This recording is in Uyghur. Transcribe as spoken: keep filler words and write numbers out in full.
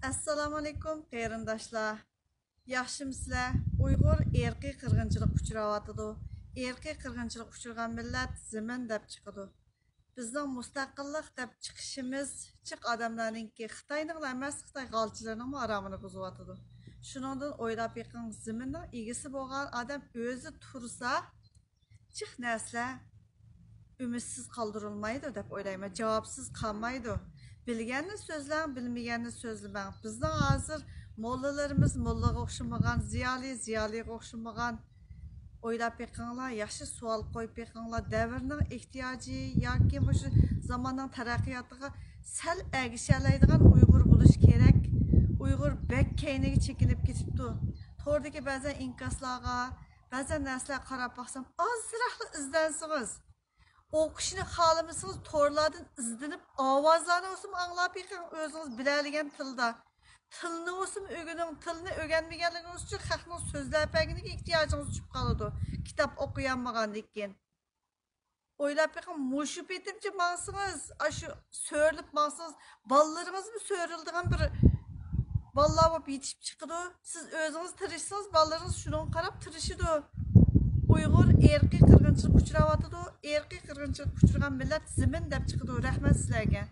ئەسسالامۇئەلەيكۇم قېرىنداشلار. ياخشىمۇسىلەر؟ ئۇيغۇر ئىرقىي قىرغىنچىلىققا ئۇچراۋاتىدۇ. ئىرقىي قىرغىنچىلىققا ئۇچرىغان مىللەت زېمىن دەپ چىقىدۇ. بىزنىڭ مۇستەقىللىق دەپ چىقىشىمىز جىق ئادەملەرنىڭكى، خىتاينىڭلا ئەمەس، خىتاي غالچىلىرىنىڭمۇ ئارامىنى بۇزۇۋاتىدۇ. شۇنىڭدىن ئويلاپ بېقىڭ، زېمىننىڭ ئىگىسى بولغان ئادەم ئۆزى تۇرسا، جىق نەرسىلەر ئۈمىدسىز قالدۇرۇلمايدۇ دەپ ئويلايمەن، جاۋابسىز قالمايدۇ. بىلگەننى سۆزلەڭ، بىلمىگەننى سۆزلىمەڭ. بىزنىڭ ھازىر موللىلىرىمىز موللاغا ئوخشىمىغان، زىيالىي زىيالىيغا ئوخشىمىغان. ئويلاپ بېقىڭلار، ياخشى سوئال قويۇپ بېقىڭلار. دەۋرنىڭ ئېھتىياجى ياكى مۇشۇ زاماننىڭ تەرەققىياتىغا سەل ئەگىشەلەيدىغان ئۇيغۇر بولۇش كېرەك. ئۇيغۇر بەك كەينىگە چېكىنىپ كېتىپتۇ. توردىكى بەزەن ئىنكاسلارغا، بەزەن نەرسىلەرگە قاراپ باقسام، ئازراقلا ئىزدەنسىڭىز، ئوقۇشنى خالىمىسىڭىز، تورلاردىن ئىزدىنىپ، ئاۋازلارنى بولسىمۇ ئاڭلاپ بېقىڭ، ئۆزىڭىز بىلەلىگەن تىلدا. تىلنى بولسىمۇ ئۆگىنىڭ، تىلنى ئۆگەنمىگەنلىكىڭىز ئۈچۈن خەقنىڭ سۆزلەپ بەرگىنىگە ئېھتىياجىڭىز چۈشۈپ قالىدۇ، كىتاب ئوقۇيالمىغاندىن كېيىن. ئويلاپ بېقىڭ، مۇشۇ پېتىمچە ماڭسىڭىز، ئاشۇ سۆرىلىپ ماڭسىڭىز، بالىلىرىڭىزمۇ سۆرىلىدىغان بىر بالىلار بولۇپ يېتىشىپ چىقىدۇ. سىز ئۆزىڭىز تىرىشسىڭىز، بالىلىرىڭىز شۇنىڭغا قاراپ تىرىشىدۇ. ئۇيغۇر ئىرقىي قىرغىنچىلىققا ئۇچراۋاتىدۇ. ئىرقىي قىرغىنچىلىققا ئۇچرىغان مىللەت زېمىن دەپ چىقىدۇ. رەھمەت سىلەرگە.